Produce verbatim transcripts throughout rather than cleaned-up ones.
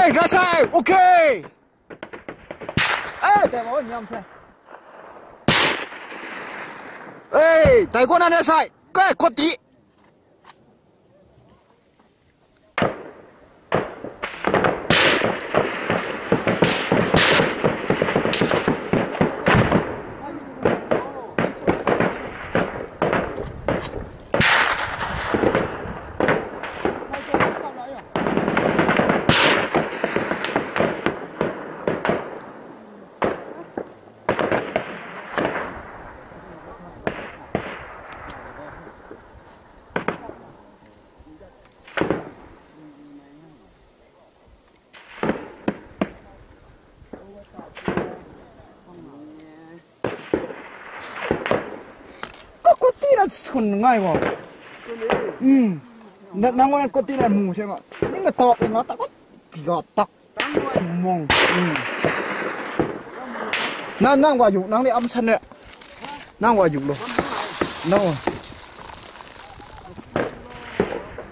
Rai sai, okay. Eh, dai wa nyam sai. Eh, dai ko na ne sai. Kai, kawt di. Ka kawt di na sun ngai wa. Hmm. Na, nang wa kawt di na mu se ma. Ning na tawp nga ta kawt. Ga tak. Mong. Hmm. Nang, nang wa yu, nang ni am san re. Nang wa yu lo. Nang wa.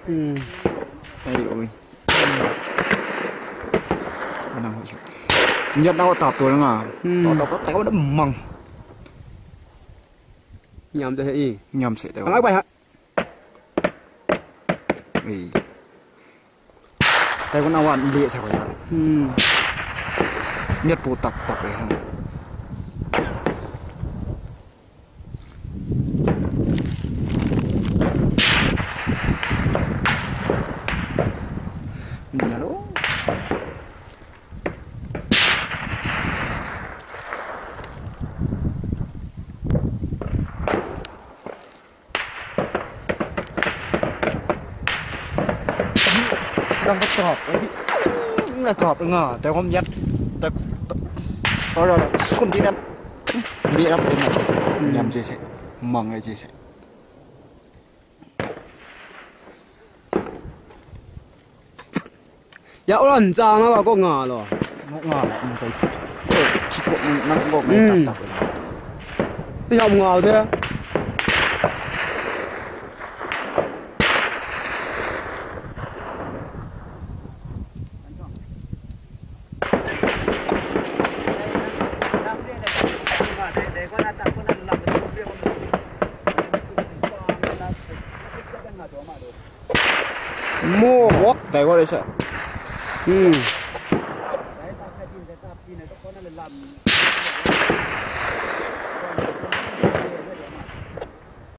Hmm. Ai oi. Nang wa yu. Nyat na wa tap to nga. Hmm. Tap, tap, tap, tap, mang. Nyam se i. Nyam se da. Alak bai ha. Ei. Tai kun awan le sa ko ya. Hmm. Nyat pu tak tak re. Nya lo. Nang ka tawp ai di. Nang tawp nga, tai hom yat. Tak, tak. Ora, sun di nan. Mi rap ai na che. Hmm. Nyam je se. Mang ai je se. Ya ora ntsa nga wa kaw nga lo. Nga nga la, mm, tai. Ti kok nang kok ngai tak tak. Ya nga de. Mo. Dai wa re sa. Hmm.